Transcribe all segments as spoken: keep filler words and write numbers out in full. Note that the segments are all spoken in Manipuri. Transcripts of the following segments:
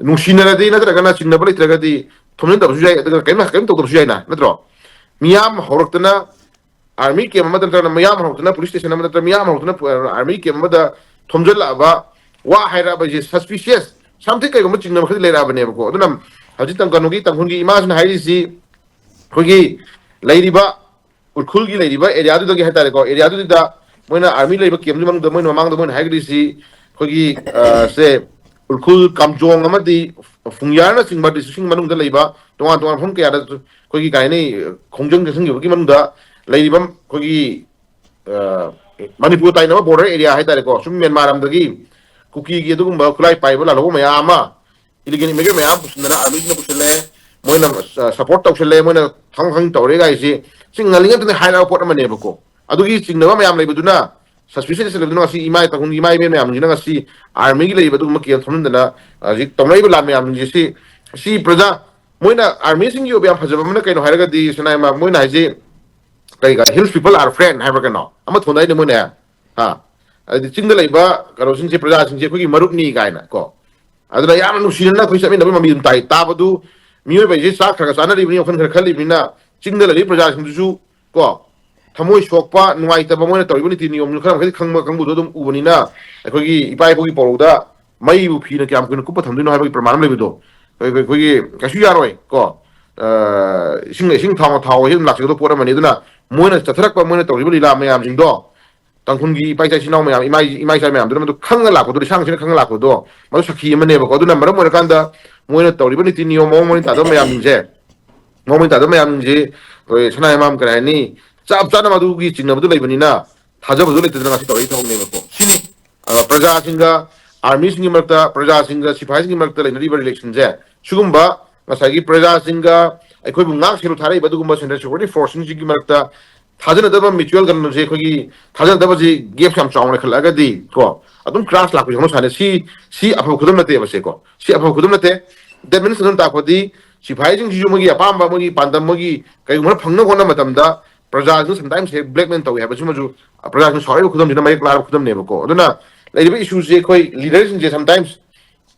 ꯅꯨꯡꯁꯤꯅꯔꯗꯤ ꯅꯠꯇ꯭ꯔꯒꯅ ꯆꯤꯡꯅꯕ ꯂꯩꯇ꯭ꯔꯒꯗꯤ ꯊꯣꯝꯖꯤꯟꯗꯕꯁꯨ ꯌꯥꯏ, ꯑꯗꯨꯒ ꯀꯔꯤꯝ ꯀꯔꯤꯝ ꯇꯧꯗꯕꯁꯨ ꯌꯥꯏꯅ, ꯅꯠꯇ꯭ꯔꯣ? ꯃꯤꯌꯥꯝ ꯍꯧꯔꯛꯇꯅ, ꯑꯥꯔꯃꯤ ꯀꯦꯝ ꯑꯃꯗ ꯅꯠꯇ꯭ꯔꯒꯅ ꯃꯤꯌꯥꯝ ꯍꯧꯔꯛꯇꯅ ꯄꯨꯂꯤꯁ ꯁ꯭ꯇꯦꯁꯟ ꯑꯃꯗ ꯅꯠꯇ꯭ꯔꯒ ꯃꯤꯌꯥꯝ ꯍꯧꯔꯛꯇꯅ ꯑꯥꯔꯃꯤ ꯀꯦꯝ ꯑꯃꯗ ꯊꯣꯝꯖꯤꯜꯂꯛꯑꯕ, ꯋꯥ ꯍꯥꯏꯔꯛꯑꯕ ꯍꯥꯏꯁꯦ suspicious something, ꯀꯩꯒꯨꯝꯕ ꯆꯤꯡꯅꯕ ꯈꯔꯗꯤ ꯂꯩꯔꯛꯑꯕꯅꯦꯕꯀꯣ꯫ ꯑꯗꯨꯅ ꯍꯧꯖꯤꯛ ꯇꯥꯡ ꯀꯩꯅꯣꯒꯤ, ꯇꯥꯡꯈꯨꯜꯒꯤ ꯏꯃꯥꯁꯤꯅ ꯍꯥꯏꯔꯤꯁꯤ ꯑꯩꯈꯣꯏꯒꯤ ꯂꯩꯔꯤꯕ ꯎꯈ꯭ꯔꯨꯜꯒꯤ ꯂꯩꯔꯤꯕ ꯑꯦꯔꯤꯌꯥꯗꯨꯗꯒꯤ ꯍꯥꯏꯇꯥꯔꯦꯀꯣ, ꯑꯦꯔꯤꯌꯥꯗꯨꯗ ꯃꯣꯏꯅ ꯑꯥꯔꯃꯤ ꯂꯩꯕ ꯀꯦꯝꯗꯨꯒꯤ ꯃꯅꯨꯡꯗ ꯃꯣꯏꯅ ꯃꯃꯥꯡꯗ ꯃꯣꯏꯅ ꯍꯥꯏꯒꯗꯣꯏꯁꯤ ꯑꯩꯈꯣꯏꯒꯤ, ꯑ, ꯁꯦ ꯎꯈ꯭ꯔꯨꯜ ꯀꯥꯝꯖꯣꯡ ꯑꯃꯗꯤ ꯐꯨꯡꯌꯥꯔꯅꯆꯤꯡꯕ ꯗꯤꯁꯇ꯭ꯔꯤꯛꯁꯤꯡ ꯃꯅꯨꯡꯗ ꯂꯩꯕ ꯇꯣꯉꯥꯟ ꯇꯣꯉꯥꯟꯕ ꯃꯐꯝ ꯀꯌꯥꯗ ꯑꯩꯈꯣꯏꯒꯤ ꯀꯩ ꯍꯥꯏꯅꯤ, ꯈꯣꯡꯖꯪ ꯆꯪꯁꯤꯟꯈꯤꯕꯒꯤ ꯃꯅꯨꯡꯗ ꯂꯩꯔꯤꯕ ꯑꯩꯈꯣꯏꯒꯤ, ꯑ, ꯃꯅꯤꯄꯨꯔ ꯇꯥꯏꯅꯕ ꯕꯣꯔꯗꯔ ꯑꯦꯔꯤꯌꯥ ꯍꯥꯏꯇꯥꯔꯦꯀꯣ, ꯁꯨꯝ ꯃ꯭ꯌꯥꯟꯃꯥꯔ ꯂꯝꯗꯒꯤ ꯀꯨꯀꯤꯒꯤ ꯑꯗꯨꯒꯨꯝꯕ ꯈꯨꯠꯂꯥꯏ ꯄꯥꯏꯕ ꯂꯥꯜꯍꯧꯕ ꯃꯌꯥꯝ ꯑꯃ, ꯏꯂꯤꯒꯦꯜ ꯏꯃꯤꯒ꯭ꯔꯦꯟ ꯃꯌꯥꯝ ꯄꯨꯁꯤꯟꯗꯅ ꯑꯥꯔꯃꯤꯁꯤꯅ ꯄꯨꯁꯤꯜꯂꯦ, ꯃꯣꯏꯅ ꯁꯄꯣꯔꯠ ꯇꯧꯁꯤꯜꯂꯦ, ꯃꯣꯏꯅ ꯈꯪ ꯈꯪ ꯇꯧꯔꯦ ꯀꯥꯏꯁꯦ ꯁꯤ ꯉꯜꯂꯤꯉꯩ ꯃꯇꯝꯗ ꯍꯥꯏꯔꯛꯑꯕ ꯄꯣꯠ ꯑꯃꯅꯦꯕꯀꯣ꯫ ꯑꯗꯨꯒꯤ ꯆꯤꯡꯅꯕ ꯃꯌꯥꯝ ꯂꯩꯕꯗꯨꯅ, suspicious ꯂꯩꯕꯗꯨꯅ ꯉꯁꯤ ꯏꯃꯥ ꯇꯥꯡꯈꯨꯜꯒꯤ ꯏꯃꯥ ꯏꯕꯦꯟ ꯃꯌꯥꯝꯁꯤꯅ ꯉꯁꯤ ꯑꯥꯔꯃꯤꯒꯤ ꯂꯩꯔꯤꯕ ꯑꯗꯨꯒꯨꯝꯕ ꯀꯦꯝ ꯊꯝꯖꯤꯟꯗꯅ ꯍꯧꯖꯤꯛ ꯇꯧꯅꯔꯤꯕ ꯂꯥꯟ ꯃꯌꯥꯝꯁꯤꯡꯁꯦ ꯁꯤ, ꯁꯤ ꯄ꯭ꯔꯖꯥ, ꯃꯣꯏꯅ ꯑꯥꯔꯃꯤꯁꯤꯡꯒꯤ ꯑꯣꯏꯕ ꯌꯥꯝ ꯐꯖꯕ ꯑꯃꯅ ꯀꯩꯅꯣ ꯍꯥꯏꯔꯒꯗꯤ, ꯁꯅꯥꯏꯃ, ꯃꯣꯏꯅ ꯍꯥꯏꯁꯤ ꯀꯩ ꯀꯥꯏ, "Hills people are friend" ꯍꯥꯏꯕ꯭ꯔꯥ ꯀꯩꯅꯣ ꯑꯃ ꯊꯣꯟꯗꯥꯏꯅꯦ ꯃꯣꯏꯅ, ꯍꯥ? ꯍꯥꯏꯗꯤ ꯆꯤꯡꯗ ꯂꯩꯕ ꯀꯩꯅꯣꯁꯤꯡꯁꯦ, ꯄ꯭ꯔꯖꯥꯁꯤꯡꯁꯦ ꯑꯩꯈꯣꯏꯒꯤ ꯃꯔꯨꯞꯅꯤ ꯀꯥꯏꯅ ꯀꯣ, ꯑꯗꯨꯅ ꯌꯥꯝꯅ ꯅꯨꯡꯁꯤꯅꯅ ꯑꯩꯈꯣꯏ ꯆꯠꯃꯤꯟꯅꯕꯒꯤ ꯃꯃꯤ ꯑꯗꯨꯝ ꯇꯥꯏ꯫ ꯇꯥꯕꯗꯨ ꯃꯤꯑꯣꯏꯕ ꯍꯥꯏꯁꯦ ꯆꯥꯛ ꯈꯔ ꯈꯔ ꯆꯥꯅꯔꯤꯕꯅꯤ, ꯋꯥꯈꯜ ꯈꯔ ꯈꯜꯂꯤꯕꯅꯤꯅ, ꯆꯤꯡꯗ ꯂꯩꯔꯤꯕ ꯄ꯭ꯔꯖꯥꯁꯤꯡꯗꯨꯁꯨ ꯀꯣ, ꯊꯃꯣꯏ ꯁꯣꯛꯄ, ꯅꯨꯡꯉꯥꯏꯇꯕ, ꯃꯣꯏꯅ ꯇꯧꯔꯤꯕ ꯅꯤꯇꯤ ꯅꯤꯌꯣꯝꯗꯨ ꯈꯔ ꯃꯈꯩꯗꯤ ꯈꯪꯕ ꯀꯥꯡꯕꯨꯗꯣ ꯑꯗꯨꯝ ꯎꯕꯅꯤꯅ, ꯑꯩꯈꯣꯏꯒꯤ ꯏꯄꯥ ꯏꯄꯨꯒꯤ ꯄꯥꯎꯔꯧꯗ "ꯃꯩꯕꯨ ꯐꯤꯅ ꯀꯌꯥꯝ ꯀꯨꯏꯅ ꯀꯨꯞꯄ ꯊꯝꯗꯣꯏꯅꯣ?" ꯍꯥꯏꯕꯒꯤ ꯄ꯭ꯔꯃꯥꯟ ꯑꯃ ꯂꯩꯕꯗꯣ, ꯑꯩꯈꯣꯏ, ꯑꯩꯈꯣꯏꯒꯤ ꯀꯩꯁꯨ ꯌꯥꯔꯣꯏ ꯀꯣ꯫ ꯑ, ꯏꯁꯤꯡ, ꯏꯁꯤꯡ ꯊꯥꯎꯅ ꯊꯥꯎ ꯍꯥꯏꯁꯤ ꯑꯗꯨꯝ ꯂꯥꯛꯆꯒꯗꯕ ꯄꯣꯠ ꯑꯃꯅꯤ꯫ ꯑꯗꯨꯅ ꯃꯣꯏꯅ ꯆꯠꯊꯔꯛꯄ, ꯃꯣꯏꯅ ꯇꯧꯔꯤꯕ ꯂꯤꯂꯥ ꯃꯌꯥꯝꯁꯤꯡꯗꯣ, ꯇꯥꯡꯈꯨꯜꯒꯤ ꯏꯄꯥ ꯏꯆꯥ ꯏꯆꯤꯟ ꯏꯅꯥꯎ ꯃꯌꯥꯝ, ꯏꯃꯥ, ꯏꯃꯥ ꯏꯆꯥ ꯃꯌꯥꯝꯗꯨꯅ ꯃꯗꯨ ꯈꯪꯉ ꯂꯥꯛꯄꯗꯣ, ꯂꯤꯁꯥꯡꯁꯤꯠꯅ ꯈꯪꯉ ꯂꯥꯛꯄꯗꯣ, ꯃꯗꯨ ꯁꯥꯈꯤ ꯑꯃꯅꯦꯕꯀꯣ꯫ ꯑꯗꯨꯅ ꯃꯔꯝ ꯑꯣꯏꯔꯀꯥꯟꯗ ꯃꯣꯏꯅ ꯇꯧꯔꯤꯕ ꯅꯤꯇꯤ ꯅꯤꯌꯣꯝ, ꯃꯑꯣꯡ ꯃꯔꯤꯟ ꯇꯥꯗꯕ ꯃꯌꯥꯝꯁꯤꯡꯁꯦ, ꯃꯑꯣꯡ ꯃꯔꯤꯟ ꯇꯥꯗꯕ ꯃꯌꯥꯝꯁꯤꯡꯁꯤ ꯑꯩꯈꯣꯏ ꯁꯅꯥ ꯏꯃꯥꯝ ꯀꯔꯤ ꯍꯥꯏꯅꯤ, ꯆꯞ ꯆꯥꯅ ꯃꯗꯨꯒꯤ ꯆꯤꯡꯅꯕꯗꯨ ꯂꯩꯕꯅꯤꯅ ꯊꯥꯖꯕꯗꯨ ꯂꯩꯇꯗꯅ ꯉꯁꯤ ꯇꯧꯔꯛꯏ ꯊꯕꯛꯅꯦꯕꯀꯣ꯫ ꯁꯤꯅꯤ, ꯑ, ꯄ꯭ꯔꯖꯥꯁꯤꯡꯒ ꯑꯥꯔꯃꯤꯁꯤꯡꯒꯤ ꯃꯔꯛꯇ, ꯄ꯭ꯔꯖꯥꯁꯤꯡꯒ ꯁꯤꯐꯥꯏꯁꯤꯡꯒꯤ ꯃꯔꯛꯇ ꯂꯩꯅꯔꯤꯕ ꯔꯤꯂꯦꯁꯟꯁꯦ, ꯁꯤꯒꯨꯝꯕ ꯉꯁꯥꯏꯒꯤ ꯄ꯭ꯔꯖꯥꯁꯤꯡꯒ ꯑꯩꯈꯣꯏꯕꯨ ꯉꯥꯛ ꯁꯦꯜ ꯊꯥꯔꯛꯏꯕ ꯑꯗꯨꯒꯨꯝꯕ ꯁꯦꯟꯇ꯭ꯔꯦꯜ ꯁꯦꯀ꯭ꯌꯨꯔꯤꯇꯤ ꯐꯣꯔꯁꯁꯤꯡꯁꯤꯒꯤ ꯃꯔꯛꯇ ꯊꯥꯖꯅꯗꯕ, ꯃ꯭ꯌꯨꯆꯨꯋꯦꯜ ꯀꯩꯅꯣꯁꯦ, ꯑꯩꯈꯣꯏꯒꯤ ꯊꯥꯖꯅꯗꯕꯁꯤ ꯒꯦꯞ ꯌꯥꯝ ꯆꯥꯎꯅ ꯂꯩꯈꯠꯂꯛꯑꯒꯗꯤ ꯀꯣ, ꯑꯗꯨꯝ ꯀ꯭ꯔꯥꯁ ꯂꯥꯛꯄꯁꯦ ꯍꯧꯅ ꯁꯥꯅꯤ꯫ ꯁꯤ, ꯁꯤ ꯑꯐꯕ ꯈꯨꯗꯝ ꯅꯠꯇꯦꯕ ꯁꯦ ꯀꯣ꯫ ꯁꯤ ꯑꯐꯕ ꯈꯨꯗꯝ ꯅꯠꯇꯦ꯫ That means ꯑꯗꯨꯝ ꯇꯥꯛꯄꯗꯤ ꯁꯤꯐꯥꯏꯁꯤꯡꯁꯤꯁꯨ ꯃꯣꯏꯒꯤ ꯑꯄꯥꯝꯕ, ꯃꯣꯏꯒꯤ ꯄꯥꯟꯗꯝ, ꯃꯣꯏꯒꯤ ꯀꯩꯒꯨꯝꯕ ꯐꯪꯅꯕ ꯍꯣꯠꯅꯕ ꯃꯇꯝꯗ ꯄ꯭ꯔꯖꯥꯁꯤꯡ sometimes ꯍꯦꯛ blackmail ꯇꯧꯏ ꯍꯥꯏꯕꯁꯤꯃꯁꯨ ꯄ꯭ꯔꯖꯥꯁꯤꯡ ꯁꯥꯎꯔꯛꯏꯕ ꯈꯨꯗꯝꯁꯤꯅ ꯃꯌꯦꯛ ꯂꯥꯔꯕ ꯈꯨꯗꯝꯅꯦꯕꯀꯣ꯫ ꯑꯗꯨꯅ ꯂꯩꯔꯤꯕ ꯏꯁꯨꯁꯦ ꯑꯩꯈꯣꯏ ꯂꯤꯗꯔꯁꯤꯡꯁꯦ sometimes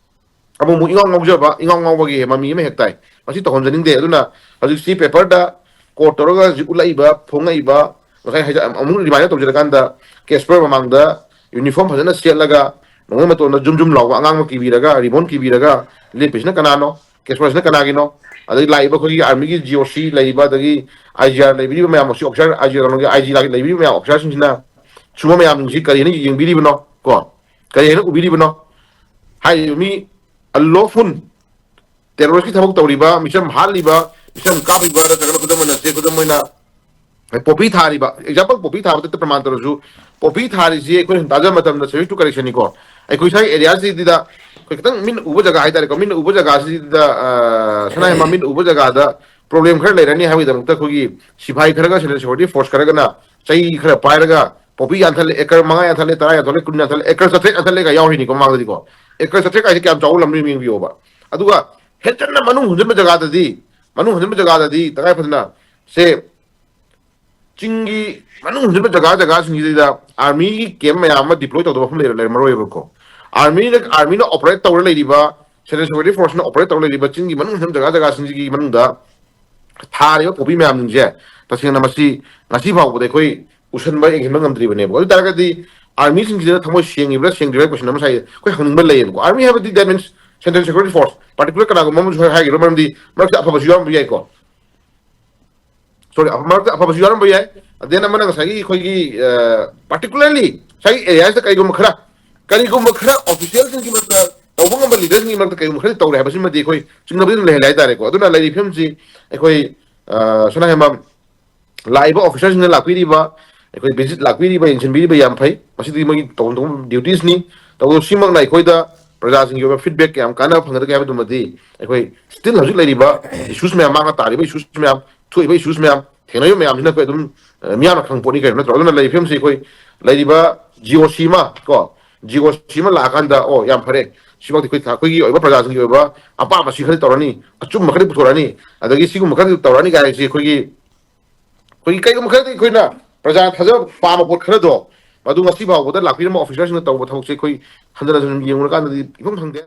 ꯑꯃꯨꯛ ꯑꯃꯨꯛ ꯏꯉꯥꯎ ꯉꯥꯎꯖꯕ, ꯏꯉꯥꯎ ꯉꯥꯎꯕꯒꯤ ꯃꯃꯤ ꯑꯃ ꯍꯦꯛ ꯇꯥꯏ꯫ ꯃꯁꯤ ꯇꯧꯍꯟꯖꯅꯤꯡꯗꯦ꯫ ꯑꯗꯨꯅ ꯍꯧꯖꯤꯛꯁꯤ ꯄꯦꯄꯔꯗ ꯀꯣꯠ ꯇꯧꯔꯒ ꯍꯧꯖꯤꯛ ꯎꯠꯂꯛꯏꯕ, ꯐꯣꯡꯉꯛꯏꯕ, ꯉꯁꯥꯏ ꯍꯥꯏꯖ-, ꯑꯃꯨꯛ ꯔꯤꯃꯥꯏꯟ ꯇꯧꯖꯔꯀꯥꯟꯗ, ꯀꯦꯁꯄꯔ ꯃꯃꯥꯡꯗ ꯌꯨꯅꯤꯐꯣꯔꯝ ꯐꯖꯅ ꯁꯦꯠꯂꯒ, ꯅꯣꯡꯃꯩ ꯃꯇꯣꯟꯗ ꯖꯨꯝ ꯖꯨꯝ ꯂꯥꯎꯕ ꯑꯉꯥꯡ ꯑꯃ ꯀꯤꯕꯤꯔꯒ, ꯔꯤꯕꯣꯟ ꯀꯤꯕꯤꯔꯒ ꯂꯦꯞꯄꯤꯁꯤꯅ ꯀꯅꯥꯅꯣ? ꯀꯦꯁꯄꯔꯁꯤꯅ ꯀꯅꯥꯒꯤꯅꯣ? ꯑꯗꯩ ꯂꯥꯛꯏꯕ ꯑꯩꯈꯣꯏꯒꯤ ꯑꯥꯔꯃꯤꯒꯤ ꯖꯤ ꯑꯣ ꯁꯤ ꯂꯩꯔꯤꯕ, ꯑꯗꯒꯤ ꯑꯥꯏ ꯖꯤ ꯑꯥꯔ ꯂꯩꯕꯤꯔꯤꯕ ꯃꯌꯥꯝ, ꯑꯁꯤ ꯑꯣꯐꯤꯁꯥꯔ, ꯑꯥꯏ ꯖꯤ ꯑꯥꯔ ꯂꯩꯕꯤꯔꯤꯕ ꯃꯌꯥꯝ, ꯑꯣꯐꯤꯁꯥꯔꯁꯤꯡꯁꯤꯅ ꯁꯨꯝꯕ ꯃꯌꯥꯝꯁꯤ ꯀꯔꯤ ꯍꯥꯏꯅ ꯌꯦꯡꯕꯤꯔꯤꯕꯅꯣ? ꯀꯣ, ꯀꯔꯤ ꯍꯥꯏꯅ ꯎꯕꯤꯔꯤꯕꯅꯣ? ꯍꯥꯏꯔꯤꯕ ꯃꯤ ꯑꯟꯂꯣꯐꯨꯜ ꯇꯦꯔꯣꯔꯤꯁꯀꯤ ꯊꯕꯛ ꯇꯧꯔꯤꯕ, ꯃꯤꯆꯝ ꯍꯥꯠꯂꯤꯕ, ꯃꯤꯆꯝ ꯀꯥꯞꯂꯤꯕ, ꯅꯠꯇ꯭ꯔꯒꯅ ꯈꯨꯗꯝ ꯑꯣꯏꯅ ꯁꯦ, ꯈꯨꯗꯝ ꯑꯣꯏꯅ ꯄꯣꯄꯤ ꯊꯥꯔꯤꯕ, ꯑꯦꯛꯖꯥꯝꯄꯜ ꯄꯣꯄꯤ ꯊꯥꯕꯗ ꯄ꯭ꯔꯃꯥꯟ ꯇꯧꯔꯁꯨ, ꯄꯣꯄꯤ ꯊꯥꯔꯤꯁꯤ ꯑꯩꯈꯣꯏꯅ ꯁꯨꯝ ꯇꯥꯖꯕ ꯃꯇꯝꯗ subject to correction ꯅꯤꯀꯣ꯫ ꯑꯩꯈꯣꯏ ꯁ꯭ꯋꯥꯏ ꯑꯦꯔꯤꯌꯥꯁꯤꯗ ꯑꯩꯈꯣꯏ ꯈꯤꯇꯪ ꯃꯤꯠꯅ ꯎꯕ ꯖꯒꯥ ꯍꯥꯏꯇꯥꯔꯦꯀꯣ, ꯃꯤꯠꯅ ꯎꯕ ꯖꯒꯥꯁꯤꯗ, ꯑ, ꯁꯅꯥ ꯍꯦꯟꯕ ꯃꯤꯠꯅ ꯎꯕ ꯖꯒꯥꯗ ꯄ꯭ꯔꯣꯕ꯭ꯂꯦꯝ ꯈꯔ ꯂꯩꯔꯅꯤ ꯍꯥꯏꯕꯒꯤꯗꯃꯛꯇ ꯑꯩꯈꯣꯏꯒꯤ ꯁꯤꯐꯥꯏ ꯈꯔꯒ, ꯁꯦꯟꯇ꯭ꯔꯦꯜ ꯁꯦꯀ꯭ꯌꯨꯔꯤꯇꯤ ꯐꯣꯔꯁ ꯈꯔꯒꯅ ꯆꯩ ꯈꯔ ꯄꯥꯏꯔꯒ ꯄꯣꯄꯤ ꯌꯥꯟꯊꯠꯂꯦ, ꯑꯦꯀꯔ ꯃꯉꯥ ꯌꯥꯟꯊꯠꯂꯦ, ꯇꯔꯥ ꯌꯥꯟꯊꯠꯂꯦ, ꯀꯨꯟ ꯌꯥꯟꯊꯠꯂꯦ, ꯑꯦꯀꯔ ꯆꯥꯇ꯭ꯔꯦꯠ ꯌꯥꯟꯊꯠꯂꯦꯒ ꯌꯥꯎꯔꯤꯅꯤꯀꯣ ꯃꯃꯥꯡꯗꯗꯤꯀꯣ꯫ ꯑꯦꯀꯔ ꯆꯥꯇ꯭ꯔꯦꯠ ꯍꯥꯏꯁꯦ ꯀꯌꯥꯝ ꯆꯥꯎꯕ ꯂꯝꯅꯣ ꯌꯦꯡꯕꯤꯌꯣꯕ꯫ ꯑꯗꯨꯒ ꯍꯦꯟꯖꯟꯅ ꯃꯅꯨꯡ ꯍꯨꯟꯖꯤꯟꯕ ꯖꯒꯥꯗꯗꯤ, ꯃꯅꯨꯡ ꯍꯨꯟꯖꯤꯟꯕ ꯖꯒꯥꯗꯗꯤ ꯇꯉꯥꯏ ꯐꯗꯅ ꯁꯦ ꯆꯤꯡꯒꯤ ꯃꯅꯨꯡ ꯍꯨꯟꯖꯤꯟꯕ ꯖꯒꯥ ꯖꯒꯥꯁꯤꯡꯁꯤꯗ ꯑꯥꯔꯃꯤꯒꯤ ꯀꯦꯝ ꯃꯌꯥꯝ ꯑꯃ ꯗꯤꯄ꯭ꯂꯣꯏ ꯇꯧꯗꯕ ꯃꯐꯝ ꯂꯩꯔ-, ꯂꯩꯔꯝꯃꯔꯣꯏꯕꯀꯣ꯫ ꯑꯥꯔꯃꯤꯅ, ꯑꯥꯔꯃꯤꯅ ꯑꯣꯄꯔꯦꯠ ꯇꯧꯔ ꯂꯩꯔꯤꯕ, ꯁꯦꯟꯇ꯭ꯔꯦꯜ ꯁꯦꯀ꯭ꯌꯨꯔꯤꯇꯤ ꯐꯣꯔꯁꯅ ꯑꯣꯄꯔꯦꯠ ꯇꯧꯔ ꯂꯩꯔꯤꯕ ꯆꯤꯡꯒꯤ ꯃꯅꯨꯡ ꯍꯨꯟꯖꯤꯟꯕ ꯖꯒꯥ ꯖꯒꯥꯁꯤꯡꯁꯤꯒꯤ ꯃꯅꯨꯡꯗ ꯊꯥꯔꯤꯕ ꯄꯣꯄꯤ ꯃꯌꯥꯝꯁꯤꯡꯁꯦ ꯇꯁꯦꯡꯅ ꯃꯁꯤ ꯉꯁꯤ ꯐꯥꯎꯕꯗ ꯑꯩꯈꯣꯏ ꯎꯁꯟꯕ, ꯌꯦꯡꯁꯤꯟꯕ ꯉꯝꯗ꯭ꯔꯤꯕꯅꯦꯕ꯫ ꯑꯗꯨ ꯑꯣꯏ ꯇꯥꯔꯒꯗꯤ ꯑꯥꯔꯃꯤꯁꯤꯡꯁꯤꯗ ꯊꯃꯣꯏ ꯁꯦꯡꯉꯤꯕ꯭ꯔꯥ ꯁꯦꯡꯗ꯭ꯔꯤꯕ꯭ꯔꯥ ꯀꯣꯏꯁꯟ ꯑꯃ ꯉꯁꯥꯏ ꯑꯩꯈꯣꯏ ꯍꯪꯅꯤꯡꯕ ꯂꯩꯌꯦꯕꯀꯣ꯫ ꯑꯥꯔꯃꯤ ꯍꯥꯏꯕꯗꯤ that means central security force, particular ꯀꯅꯥꯒꯨꯝꯕ ꯑꯃꯁꯨ ꯍꯥꯏꯈꯤꯕ ꯃꯔꯝꯗꯤ ꯃꯔꯛꯇ ꯑꯐꯕꯁꯨ ꯌꯥꯎꯔꯝꯕ ꯌꯥꯏꯀꯣ꯫ ꯁꯣꯔꯤ, ꯃꯔꯛꯇ ꯑꯐꯕꯁꯨ ꯌꯥꯎꯔꯝꯕ ꯌꯥꯏ꯫ ꯑꯗꯩ ꯑꯃꯅ ꯉꯁꯥꯏꯒꯤ ꯑꯩꯈꯣꯏꯒꯤ, ꯑ, ꯄꯥꯔꯇꯤꯀꯨꯂꯔꯂꯤ ꯉꯁꯥꯏꯒꯤ ꯑꯦꯔꯤꯌꯥꯁꯤꯗ ꯀꯔꯤꯒꯨꯝꯕ ꯈꯔ, ꯀꯔꯤꯒꯨꯝꯕ ꯈꯔ ꯑꯣꯐꯤꯁꯤꯌꯦꯜꯁꯤꯡꯒꯤ ꯃꯔꯛꯇ, ꯇꯧꯕ ꯉꯝꯕ ꯂꯤꯗꯔꯁꯤꯡꯒꯤ ꯃꯔꯛꯇ ꯀꯔꯤꯒꯨꯝꯕ ꯈꯔꯗꯤ ꯇꯧꯔꯦ ꯍꯥꯏꯕꯁꯤꯃꯗꯤ ꯑꯩꯈꯣꯏ ꯆꯤꯡꯅꯕꯗꯤ ꯑꯗꯨꯝ ꯂꯩꯍꯜꯂꯦ ꯍꯥꯏꯇꯥꯔꯦꯀꯣ꯫ ꯑꯗꯨꯅ ꯂꯩꯔꯤꯕ ꯐꯤꯕꯝꯁꯤ ꯑꯩꯈꯣꯏ, ꯑ, ꯁꯅꯥ ꯍꯦꯟꯕꯝ ꯂꯥꯛꯏꯕ ꯑꯣꯐꯤꯁꯥꯔꯁꯤꯡꯅ ꯂꯥꯛꯄꯤꯔꯤꯕ, ꯑꯩꯈꯣꯏ ꯚꯤꯖꯤꯠ ꯂꯥꯛꯄꯤꯔꯤꯕ, ꯌꯦꯡꯁꯤꯟꯕꯤꯔꯤꯕ ꯌꯥꯝ ꯐꯩ꯫ ꯃꯁꯤꯗꯤ ꯃꯣꯏꯒꯤ ꯇꯧꯐꯝ ꯊꯣꯛꯄ ꯗ꯭ꯌꯨꯇꯤꯁꯅꯤ꯫ ꯇꯧꯕꯇꯕꯨ ꯁꯤꯃꯛꯅ ꯑꯩꯈꯣꯏꯗ ꯄ꯭ꯔꯖꯥꯁꯤꯡꯒꯤ ꯑꯣꯏꯕ ꯐꯤꯗꯕꯦꯛ ꯀꯌꯥꯝ ꯀꯥꯟꯅꯕ ꯐꯪꯒꯗꯒꯦ ꯍꯥꯏꯕꯗꯨꯃꯗꯤ ꯑꯩꯈꯣꯏ ꯁ꯭ꯇꯤꯜ ꯍꯧꯖꯤꯛ ꯂꯩꯔꯤꯕ ꯏꯁꯨꯁ ꯃꯌꯥꯝ, ꯃꯥꯡꯅ ꯇꯥꯔꯤꯕ ꯏꯁꯨꯁ ꯃꯌꯥꯝ, ꯊꯣꯛꯏꯕ ꯏꯁꯨꯁ ꯃꯌꯥꯝ, ꯊꯦꯡꯅꯔꯤꯕ ꯃꯌꯥꯝꯁꯤꯅ ꯑꯩꯈꯣꯏ ꯑꯗꯨꯝ, ꯑ, ꯃꯤꯌꯥꯝꯅ ꯈꯪꯕ ꯄꯣꯠꯅꯤ ꯀꯩꯅꯣ, ꯅꯠꯇ꯭ꯔꯣ? ꯑꯗꯨꯅ ꯂꯩꯔꯤꯕ ꯐꯤꯕꯝꯁꯤ ꯑꯩꯈꯣꯏ ꯂꯩꯔꯤꯕ ꯖꯤ ꯑꯣ ꯁꯤ ꯑꯃ ꯀꯣ, ꯖꯤ ꯑꯣ ꯁꯤ ꯑꯃ ꯂꯥꯛꯑꯀꯥꯟꯗ, ꯑꯣ, ꯌꯥꯝ ꯐꯔꯦ, ꯁꯤꯃꯛꯇꯤ ꯑꯩꯈꯣꯏ ꯊ-, ꯑꯩꯈꯣꯏꯒꯤ ꯑꯣꯏꯕ ꯄ꯭ꯔꯖꯥꯁꯤꯡꯒꯤ ꯑꯣꯏꯕ ꯑꯄꯥꯝꯕꯁꯤ ꯈꯔꯗꯤ ꯇꯧꯔꯅꯤ, ꯑꯆꯨꯝꯕ ꯈꯔꯗꯤ ꯄꯨꯊꯣꯔꯛꯑꯅꯤ, ꯑꯗꯒꯤ ꯁꯤꯒꯨꯝꯕ ꯈꯔꯗꯤ ꯇꯧꯔꯛꯑꯅꯤ ꯀꯥꯏ ꯍꯥꯏꯁꯤ ꯑꯩꯈꯣꯏꯒꯤ, ꯑꯩꯈꯣꯏꯒꯤ ꯀꯩꯒꯨꯝꯕ ꯈꯔꯗꯤ ꯑꯩꯈꯣꯏꯅ ꯄ꯭ꯔꯖꯥꯅ ꯊꯥꯖꯕ ꯄꯥꯝꯕ ꯄꯣꯠ ꯈꯔꯗꯣ, ꯃꯗꯨ ꯉꯁꯤ ꯐꯥꯎꯕꯗ ꯂꯥꯛꯄꯤꯔꯝꯕ ꯑꯣꯐꯤꯁꯥꯔꯁꯤꯡꯅ ꯇꯧꯕ ꯊꯕꯛꯁꯦ ꯑꯩꯈꯣꯏ ꯍꯟꯖꯤꯟ ꯍꯟꯖꯤꯟ ꯌꯦꯡꯉꯨꯔꯀꯥꯟꯗꯗꯤ ꯏꯐꯪ ꯐꯪꯗꯦ꯫